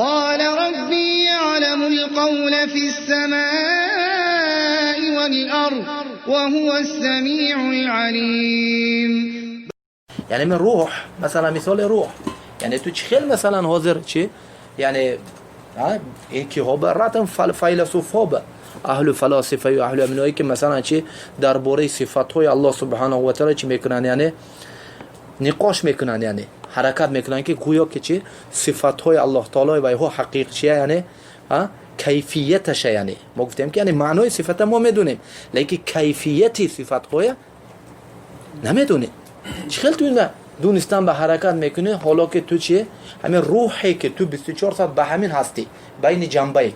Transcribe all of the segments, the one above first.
قال ربي يعلم القول في السماء والأرض وهو السميع العليم. یعنی من روح، مثلا مثال روح، یعنی تو چی خیلی مثلا حاضر چی، یعنی یکی ها راتن فیلسوف ها به اهل فلاسفه و اهل امنایی که مثلا چی درباره صفات های الله سبحانه و تعالی چی میکنن، یعنی نقاش میکنن، یعنی حرکت میکنن که گویا که چی صفات های الله تعالی و ها حقیق چیه، یعنی کیفیتش. یعنی ما گفتیم که یعنی معنای صفت ما میدونیم، لیکن کیفیت صفات های نمیدونیم. چی خیلی تو این دونستن به حرکت میکنی، حالا که تو چیه همین روحی که تو 24 ساعت به همین هستی، بین جنبه،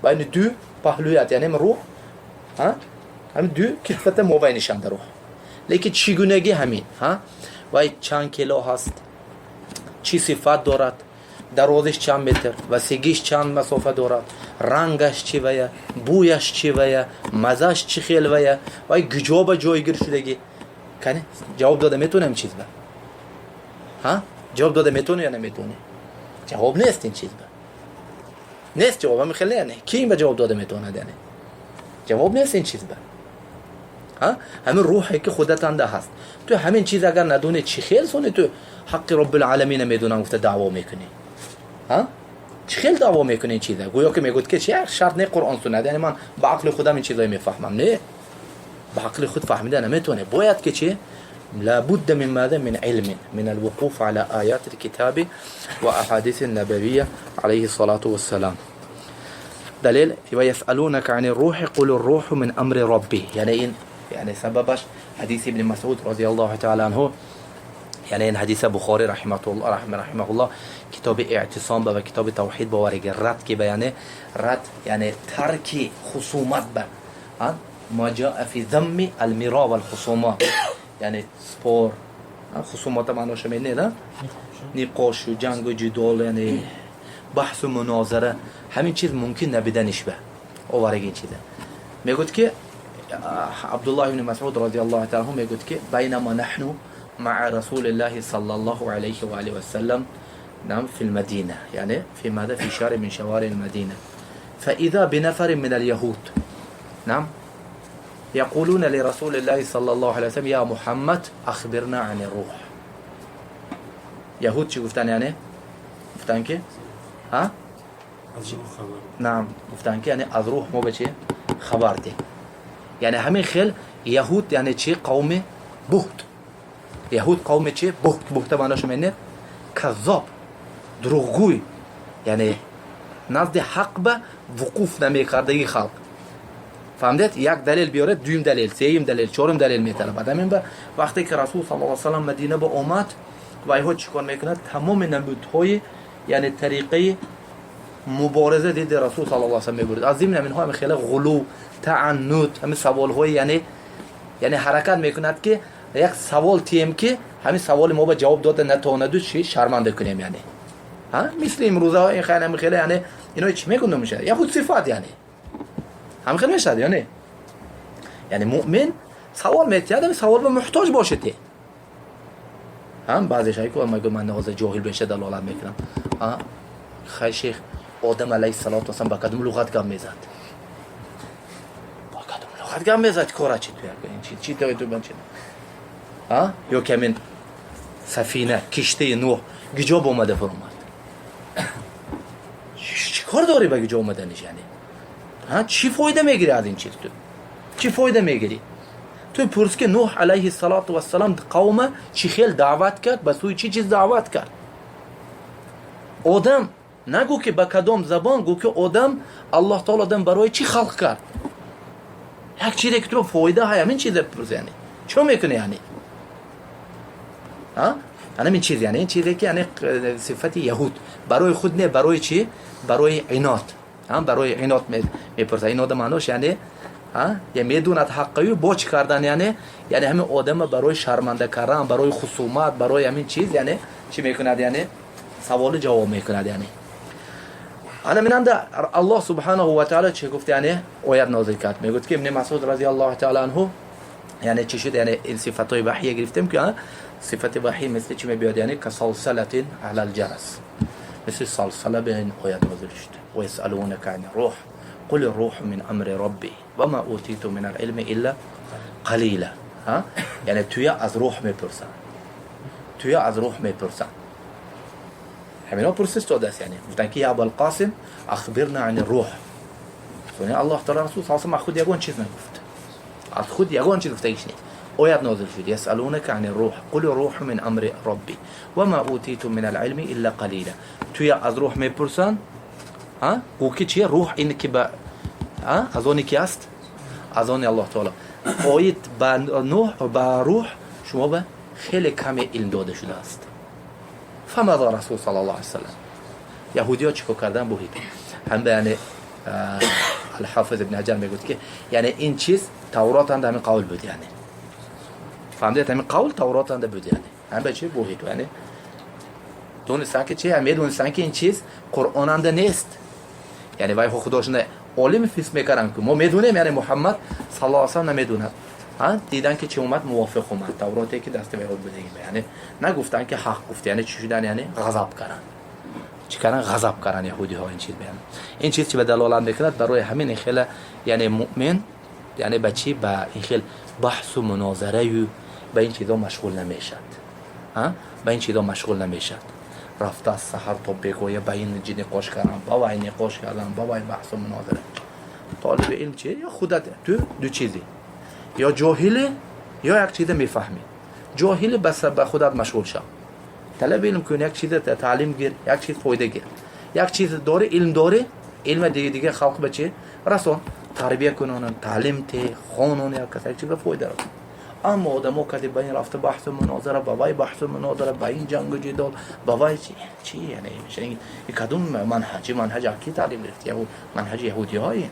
بین دو پهلویت، یعنی روح همین دو کتفت مابینشان روح، لیکن چگونگی همین ها وای چند کیلو هست، چی صفت دارد، درازش چند متر و سگیش چند مسافه دارد، رنگش چی ویا، بویش چی ویا، مزهش چی خیل ویا، وای کجا به جایگیر شدگی. کنه جواب داده میتونم چیز به ها جواب داده میتونه یا نمیتونه؟ جواب نیست، این چیز به نیست جواب. همین خیلی، یعنی کی این به جواب داده میتونه؟ یعنی جواب نیست این چیز به ها. همین روحی که خودت انده هست، تو همین چیز اگر ندونی، چی خیلی سونی تو حق رب العالمین میدونم گفته دعوا میکنی؟ ها، چی خیلی دعوا میکنی این چیزا؟ گویا که میگوید که چی شرط نه قرآن سنت، یعنی من با عقل خودم این چیزای میفهمم. نه، با عقل خود فهمیده نمیتونه. باید که چی لابد من ماذا؟ من علم، من الوقوف على آيات الكتاب وأحاديث النبوية عليه الصلاة والسلام. دليل ويسألونك عن الروح قل الروح من أمر ربي. يعني إن يعني سببش حديث ابن مسعود رضي الله تعالى عنه، یعنی این حدیث بخاری رحمه الله رحمه الله کتاب اعتصام و کتاب توحید باورگی رد که بیانه رد، یعنی ترک خصومت به ما جاء في ذم المراء والخصومات، یعنی спор، خصومات معناش نه نه نقاش و جنگ و جدال، یعنی بحث و مناظره، همین چیز ممکن نبیدنش به آورگی چیزه. میگوید که عبدالله بن مسعود رضی الله تعالی عنه میگوید که بینما نحن مع رسول الله صلى الله عليه وآله وسلم، نعم، في المدينة، يعني في ماذا؟ في شارع من شوارع المدينة، فإذا بنفر من اليهود، نعم، يقولون لرسول الله صلى الله عليه وسلم: يا محمد، أخبرنا عن الروح. یهود چی گفتن؟ یعنی گفتن که ها از روح خبر. نعم، گفتن که یعنی از روح ما به چی خبر ده. یعنی همین خیل یهود، یعنی چی؟ قوم بهت. یهود قوم چی؟ بهت. بهت معناش معنی کذاب، دروغگوی، یعنی نزد حق به وقوف نمیکردگی خلق. فهمیدید؟ یک دلیل بیاره، دویم دلیل، سیم دلیل، چهارم دلیل میطلبد. همین به وقتی که رسول صلی الله علیه و سلم مدینه به اومد و ایها چیکار میکند؟ تمام نمودهای یعنی طریقه مبارزه دید رسول صلی الله علیه و سلم میبرد. از ضمن اینها هم خیلی غلو، تعنت، همین سوال های یعنی حرکت میکند که یک سوال تیم که همین سوال ما به جواب داده نتواند چی شرمنده کنیم. یعنی ها مثل امروزه ها این خیلی خیلی، یعنی اینا چی میگن میشه یهود صفات، یعنی هم خیلی میشه. یعنی مؤمن سوال میتید، همین سوال به محتاج باشه. هم بعضی شای که میگه من حاضر جاهل بشه دلالت میکنم. ها خیلی شیخ، آدم علیه الصلاه و السلام با کدوم لغت گم میزد؟ با کدوم لغت گم میزد؟ کارا چی تو این چی چی تو تو بچی ها یا کمین سفینه کشتی نوح کجا اومده فرامد؟ چی کار داری به کجا اومدنش؟ یعنی ها چی فایده میگیری از این چیز؟ تو چی فایده میگیری؟ تو پرس که نوح علیه الصلاة والسلام قوم چی خیل دعوت کرد، به سوی چی چیز دعوت کرد؟ آدم نگو که به کدام زبان، گو که آدم الله تعالی آدم برای چی خلق کرد؟ یک چیزی که تو فایده های همین چیز پرس. یعنی چه میکنه؟ یعنی ها همین چیز، یعنی این چیزی که یعنی صفت یهود برای خود نه، برای چی؟ برای عناد هم برای عناد میپرسه. عناد معناش یعنی ها یا میدوند حقی با چی کردن، یعنی همین آدم برای شرمنده کردن، برای خصومت، برای همین چیز، یعنی چی میکند؟ یعنی سوال جواب میکند. یعنی انا من عند الله سبحانه و تعالی چه گفت؟ یعنی آیت نازل کرد. میگفت که ابن مسعود رضی الله تعالی عنه، یعنی چی شد؟ یعنی این صفت های وحی گرفتیم که صفت وحی مثل چی میبیاد؟ یعنی كصلصلة على الجرس. مثل سلسله به این آیت نازل شد: و یسألونک عن الروح قل الروح من امر ربی و ما اوتیتم من العلم الا قلیلا. ها، یعنی توی از روح میپرسن، توی از روح میپرسن. همینا پرسش داده است، یعنی گفتن که یا ابا القاسم اخبرنا عن الروح. یعنی الله تعالی رسول صلی الله علیه و خود یگان چیز نگفت، از خود یگان چیز گفته نیست. آیت نازل شد: یسألونک عن الروح قل الروح من امر ربی و ما اوتیتم من العلم الا قلیلا. توی از روح میپرسن، ها، او که چیه روح؟ این که به از اونی که است، از آن الله تعالی. آیت به نوح به روح شما به خیلی کم علم داده شده است. فماذا رسول صلی الله علیه وسلم؟ یهودی ها چیکار کردن؟ بوهید هم به یعنی الحافظ ابن حجر میگفت که یعنی این چیز تورات هم همین قول بود، یعنی فهمیدید همین قول تورات هم بود، یعنی هم به چی بوهید، یعنی دونستن که چی؟ هم میدونستن که این چیز قرآن هم نیست. یعنی وای خداشون عالم فیس میکردن که ما میدونیم، یعنی محمد صلی الله علیه و سلم نمیدوند. ها، دیدن که چی اومد؟ موافق اومد توراتی که دست یهود بوده. یعنی نگفتن که حق گفت، یعنی چی شدن؟ یعنی غضب کردن. چی کردن؟ غضب کردن یهودی ها. این چیز بیان این چیز چی به دلالت میکند؟ برای همین خیلی یعنی مؤمن یعنی به چی؟ به این خیلی بحث و مناظره و به این چیزا مشغول نمیشد. ها، به این چیزا مشغول نمیشد. رفته از سحر تا بگویه به این نقاش کردن، با وای نقاش کردن، با وای بحث و مناظره. طالب علم چیه؟ یا خودت تو دو چیزی، یا جاهلی یا یک چیز میفهمی. جاهل بس به خودت مشغول شو، طلب علم کن، یک چیز تعلیم گیر، یک چیز فایده گیر، یک چیز داره علم داره، علم دیگه دیگه خلق به چه رسون، تربیه کنن، تعلیم ته خونون، یک کس یک چیز فایده رسون. اما آدمو که به این رفته بحث و مناظره، با وای بحث و مناظره، با این جنگ و جدال، با وای چی چی، یعنی میشه این کدوم منهج؟ منهج کی تعلیم گرفت؟ یهود، منهج یهودی های.